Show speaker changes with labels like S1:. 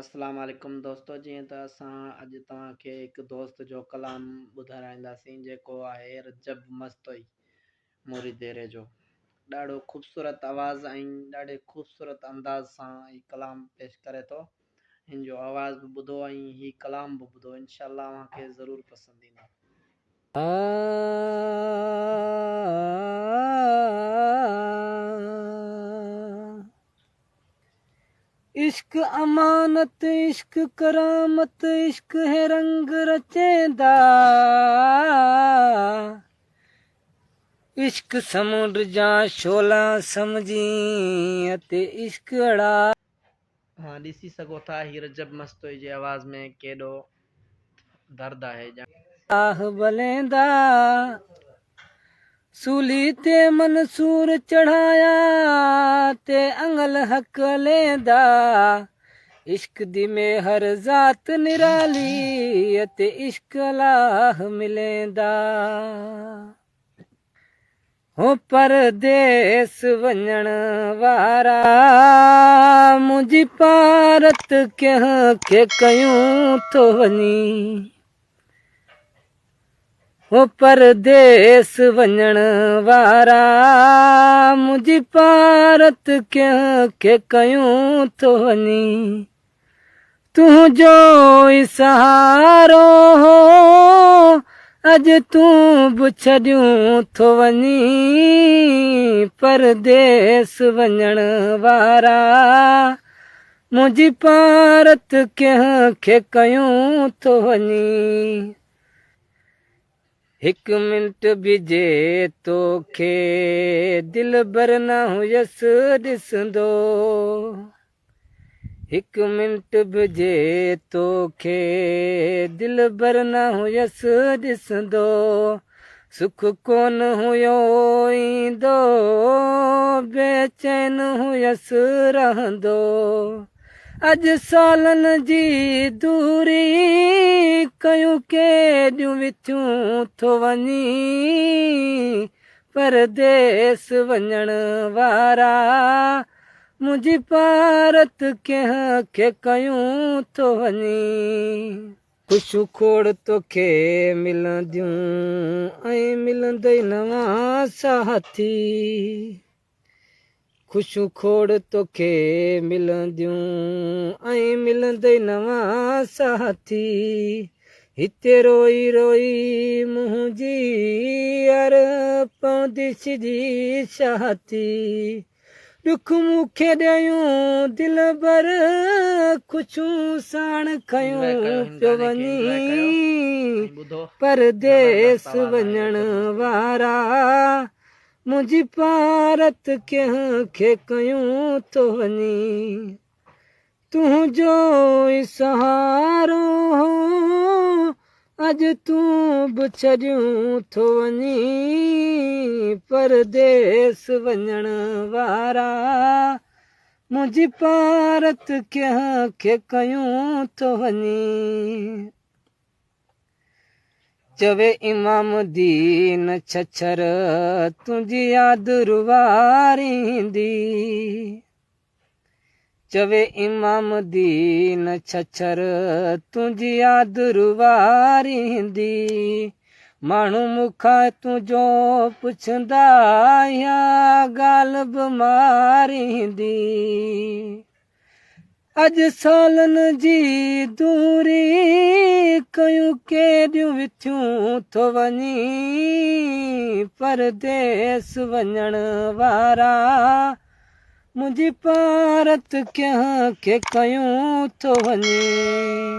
S1: اسلام عليڪم دوستو جيئن ته اسان اڄ توهان کي هڪ دوست جو ڪلام ٻڌارائينداسين جيڪو آهي رجب مستوئي موري ديري جو ڏاڍو خوبصورت آواز ۽ ڏاڍي خوبصورت انداز سان هي ڪلام پيش ڪري ٿو هن جو آواز به ٻڌو ۽ هي ڪلام به ٻڌو انشاء الله اوهان کي ضرور پسند ايندو.
S2: عشق امانت عشق ڪرامت عشق هي رنگ رچيندا عشق سمنڊ جا شعلا سمجهين اتي عشق اڙا.
S1: اوهان ڏسي سگهو ٿا هي رجب مستوئي جي آواز ۾ ڪيڏو درد آهي ڄڻ.
S2: آه ٻليندا سولي تي منصور چڙهايا تي انگل حق ليندا عشق the ميهر ذات نرالي اتي عشق الله مليندا هو پرديس وڃڻ وارا منهنجي پارت ڪنهن کي ڪيون ٿو وڃين هو پرديس وڃڻ وارا منهنجي پارت ڪنهن کي ڪيون ٿو وڃين تنهنجو ئي سهارو هو اڄ تون به ڇڏيون ٿو وڃين پرديس وڃڻ وارا منهنجي پارت ڪنهن کي ڪيون ٿو وڃين. هڪ منٽ به جي توکي دلبر نه هيس ڏسندو. هڪ منٽ به جي توکي دلبر نه هيس ڏسندو. سک ڪونه هيو ايندو، بيچين هيس رهندو. اڄ سالن جي دوري ڪيون ڪيڏيون وٿيون ٿو وڃين پرديس وڃڻ وارا منهنجي پارت ڪنهن کي ڪيون ٿو وڃين. خوشيون کوڙ توکي ملنديون ۽ ملندئي نوان ساٿي. خوشيون کوڙ توکي ملنديون ۽ ملندئي نوان ساٿي. هتي روئي روئي منهنجي ار پوندي سڄي ڇاتي. ڏک مون کي ڏيون دلبر خوشيون ساڻ
S1: انجواء
S2: کنيون
S1: ڪيو هن
S2: پيو
S1: گاني کي انجواء ڪيو
S2: وڃين
S1: ۽ ٻڌو
S2: پرديس
S1: زبردست آواز آهي
S2: وڃڻ
S1: رجب مستوئي جو.
S2: وارا منهنجي پارت ڪنهن کي ڪيون ٿو وڃين تنهنجو ئي سهارو هو اڄ تون به ڇڏيون ٿو وڃين پرديس وڃڻ وارا منهنجي پارت ڪنهن کي ڪيون ٿو وڃين. چوي امام دين ڇڇر تنهنجي ياد رواريندي. چوي امام دين ڇڇر تنهنجي ياد رواريندي. ماڻهو مون کان تنهنجو پڇندا اها ڳالهه به ماريندي. اڄ سالن جي دوري ڪيون ڪيڏيون وٿيون ٿو وڃين پرديس وڃڻ وارا منهنجي پارت ڪنهن کي ڪيون ٿو وڃين.